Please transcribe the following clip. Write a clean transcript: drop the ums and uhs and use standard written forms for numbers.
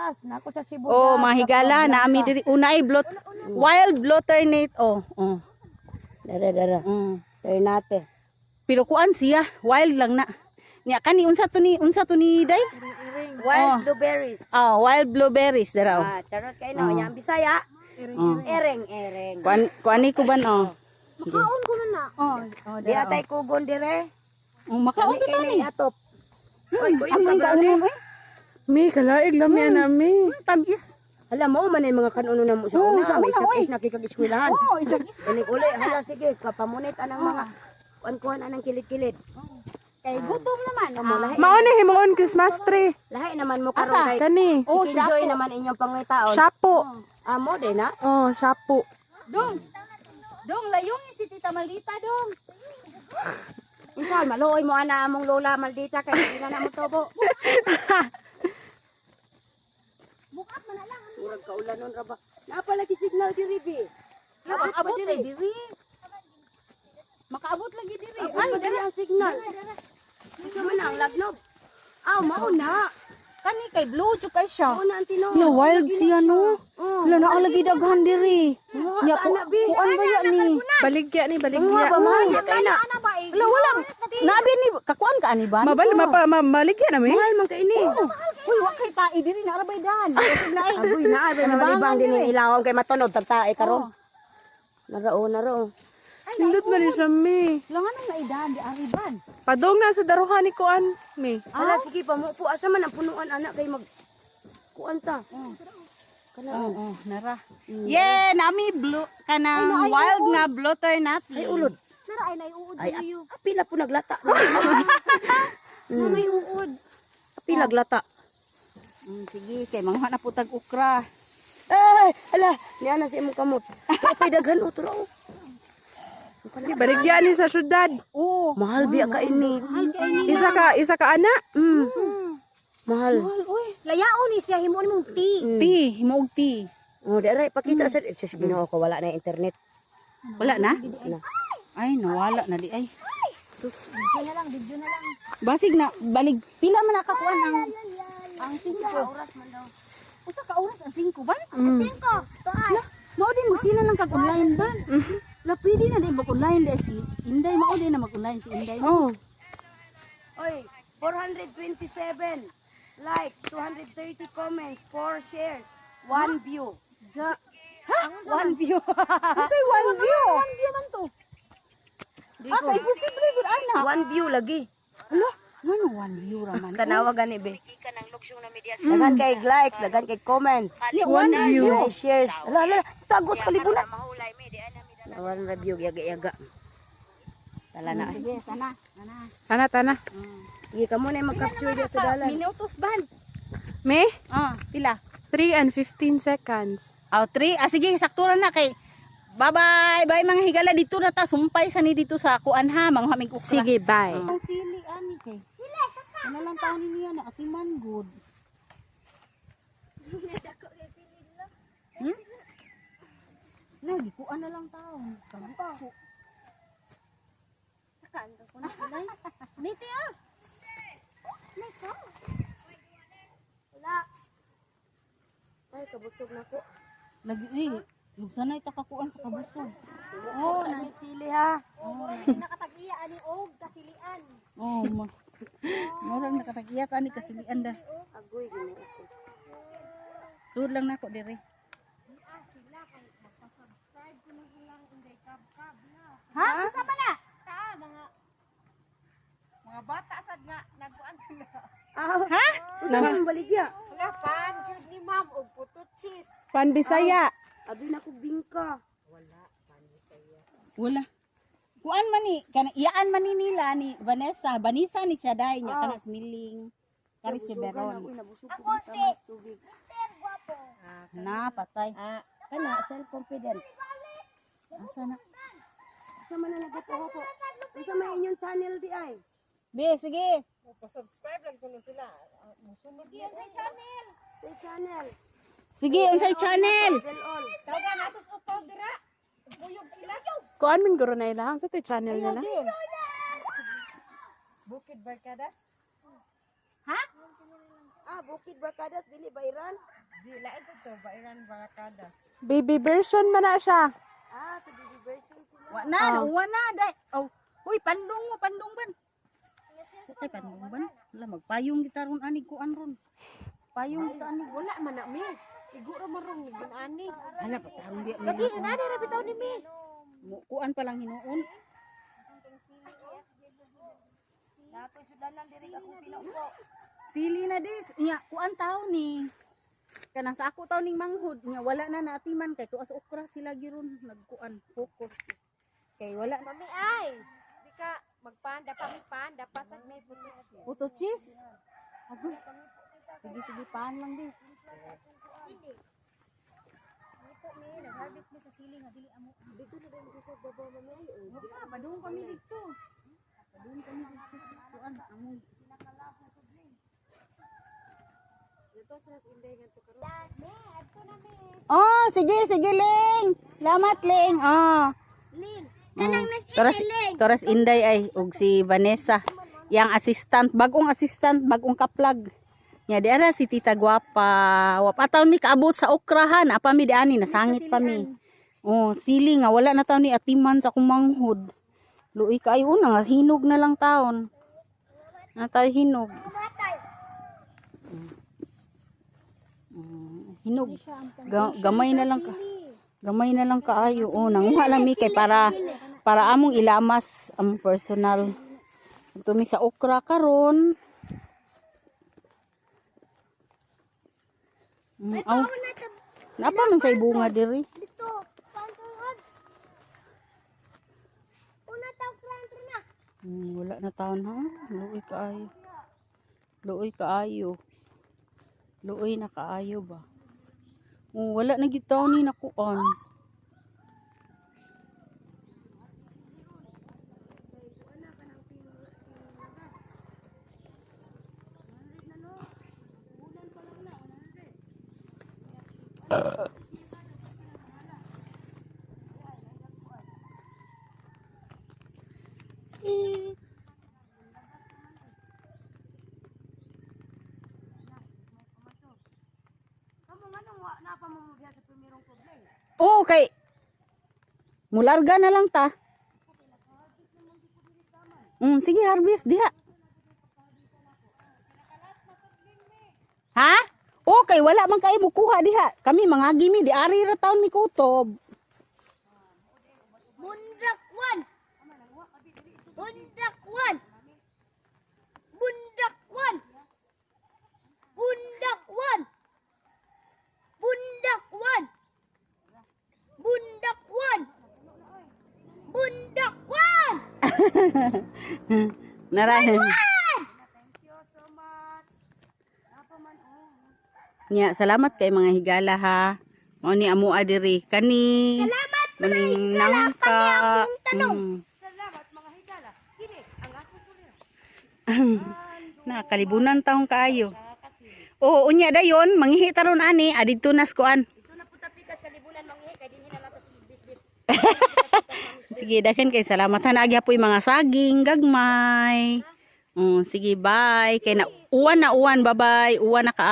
Sibudas. Nako sa Sibudas. Oh, mga higala, naami diri una ay blot wild bloternate. Oh. Dara, dara. Ternate. Pero kuan siya, wild lang na. Nya kani unsa to ni day? Wild blueberries. Oh, wild blueberries daraw. Ah, charot kay no. Nya ang Bisaya. Oh. Ereng, ereng. Kuan kuani ko ban oh. Makaon ko na na. Oh, Di atay kugon dire. Oh, makaon Kay bitaw ni. ni atop. Oy, kuyo Ang ka mga brownie. kaunon eh. Mi, kalaig lami ana mi. Tamis. Alam mo man ay mga kanuno na mo sa Oo, una, sa may una, isang oy. is nakikag-eskwelahan. Oh, isang Inig uli, hala sige, kapamunit anang mga kuan-kuan anang kilid-kilid. Kay gutom naman. Amo lahi. Mao ni himuon Christmas tree. Lahi naman mo karon Asa? kay Kani. Oh, Chicken Joy shapo. naman inyong pangitaon. Shapo. Amo din na. Oh, shapo. Dong. Dong, layong si Tita Maldita dong. Ikaw maluoy mo ana among lola maldita kay hindi na namo tubo. Bukat man na lang. Murag kaulanon ra ba? Naa pa lagi signal diri bi. Abot Abot pa abot diri. lagi diri. Makaabot lagi diri. Abot Ay, pa diri ang signal. Unsa man ang lagnob? Aw, mao na. Kani kay blue jud kay siya. Mao na ang tinuod. La wild siya no. Oh. La naa lagi daghan diri. Mga Nya ta ana bi. kuan ba ya ni? Baligya ni, Mga baligya. ba mahal na kay na. Ana ba eh? La wala. Nabi ni kakuan ka ani ba? Mabal mapa ma, maligya na mi. Mahal man kay ini. Uy, wa kay tae diri na arabay dan. Basig na ay. Agoy na ay malibang din ang ilawom kay matunog tagtae karon. Narao narao. Nindot man ni siya mi. La nganong naidan di ariban. Padong na sa daruhan ni kuan mi. Hala sige pamupo asa man ang punuan anak kay mag kuan ta. Kana. Oo, nara. Yeah, nami blue kanang wild nga blotter natin. Ay ulod. Nara ay naiuod Ay diri. apila po naglata. Na may uod. Apila naglata. Sige, kay manguha na po tag okra. Ay, ala, niya na sa imong kamot. Kay daghan utro. Sige, baligya ni sa syudad. Oo. Mahal biya ka ini. Mahal kay ni. Isa ka ana. Mahal. Mahal, uy. Layaon ni siya himuon mong tea. Tea, himuog tea. Oh, di aray pakita sa sus Ginoo ko wala na yung internet. Wala na? Na. Ay, nawala na di ay. Sus. Video na lang, video na lang. Basig na balig pila man nakakuan ang 5. Oras man daw. Usa ka oras ang 5 ba? Singko, tuas. La, mao din magsina lang kag online ba? La pwede na di mag online di si Inday, mao din na mag online si Inday. Oh. Oy, 427 likes, 230 comments, 4 shares, 1 view. Da. One view. Unsay one view? One view man to. Di Ah, ko. kay posible gud ana. One view lagi. Hala, ngano one view ra man? Tanawa gani be. Daghan kay likes, daghan kay comments. Ni one view. Kay shares. Ala ala, tagos kalibunan. One review yaga yaga. Tala na. Sige, sana. Sana. Tana tana. Sige kamo na mag-capture diya sa dalan. Minutos ban. Mi, Ah, pila? 3 and 15 seconds. Aw, 3. Ah, sige, sakto ra na kay. Bye-bye. Bye mga higala dito na ta sumpay sa ni dito sa kuan ha, mga hamig okra. Sige, bye. Ang sili ani kay. Ano lang taon ni niya na atiman good. Lagi kuan na lang taon. Kabuko. Sakaan ko na kulay. Miti ah. May ka. Wala. Ay, kabusog na ko. Lagi eh, lugsanay ta kakuan sa kabusog. Oh, na sili ha. Nakatag-iya ani og kasilian. Oh, ma. Murag nakatagiya ta ni kasilian da. Agoy Ginoo ko. Sud lang nako dire. Ha? Kasama na? Mga bata sad nga nagkuan sila. Ah, Ha? ha? Baligya. Wala pan jud ni ma'am og puto cheese. Pan Bisaya. Abi na ko bingka. Wala. Kuan man ni kana iyaan man ni nila ni Vanessa, Vanessa ni siya dai nya kana smiling. Kari si Beron. Uy, nabusog ko tamas tubig. Mister Guapo. Na patay. Ah, kana self confident. Asa na? Sa man na nagatuho ko. Unsa may inyong channel di ay? Be, sige. Pa-subscribe lang kuno sila. Musunod Yun sa channel. Sa channel. Sige, unsay channel? Bell all. Tawagan nato sa upaw dira. Buyog sila. Kuan man guro na ilang sa to channel nila. Bukid Barkadas. Ha? Ah, Bukid Barkadas dili ba Iran? Lain sa to, Bairan Barakadas. Baby version man na siya. Wa na, nauwa na dai. Oh, uy, pandong mo, pandong ban. Kay pandong ban. Wala magpayong kita ron ani kuan ron. Payong kita ani. Wala man na mi. Iguro marong ani. Hala pa tarong biya. Lagi inani ra bitaw ni mi. Kuan pa lang hinuon. Sili na dis. Nya kuan taw ni. Kanang sa ako taw ning manghod nya wala na naatiman kay tuas okra sila giron nagkuan focus. Kay wala na. Mami ay. Di ka magpanda pa mi panda pasag may puto cheese. Puto cheese. Agoy. Sige sige paan lang di. Hindi. Hindi po mi, nag-harvest mi sa sili nga dili amo. Wala, padung kami dito. Padung kami dito. Kuan among Me, adto na mi. Oh, sige, sige, Ling. Lamat, Ling. Oh. Lin. Kanang nas Toras, Ling. Toras Inday ay ug si Vanessa. Yang assistant, bagong assistant, bagong kaplag. Nya di ara si Tita Guapa. Wa pa taon mi kaabot sa okrahan, apa mi diani nasangit pa mi. Oh, sili nga wala na taon ni atiman sa akong manghod. Luoy kaayo una nga hinog na lang taon. Na tayo hinog. Matay. Hinog. Gamay na lang ka. Gamay na lang kaayo. Oh, nanguha lang mi kay para para among ilamas ang personal. Tumi sa okra karon. Aw, napa man say bunga diri. Dito, pantungod. Una taw krantro na. Wala na taon ha. Luoy kaayo. Luoy kaayo. Luoy na kaayo ba. Oh, wala na gid taon ni nakuan. Kamo manong wa na pa mo mubiya sa primerong problema. Oo, kay mularga na lang ta. Sige, harvest diha. Ha? Okay, wala man kayo mukuha diha. Kami mga gimi di ari ra taon mi kutob. Bundak one. Bundak one. Bundak one. Bundak one. Bundak one. Bundak one. Bundak one. Nara. Nya, salamat kay mga higala ha. Mao ni amoa diri kani. Salamat Maning nangka. tanong. Salamat mga higala. Kini ang akong sulira. Na kalibunan taong kaayo. Oo, unya dayon manghihi taron ani adidto nas kuan. Ito na puta pikas kalibunan manghihi kay dinhi na lang ta sa bisbis. Sige, daghan kay salamat ha naagya po yung mga saging, gagmay. Sige, bye. Kay na uwan na uwan, bye-bye. Uwan na ka.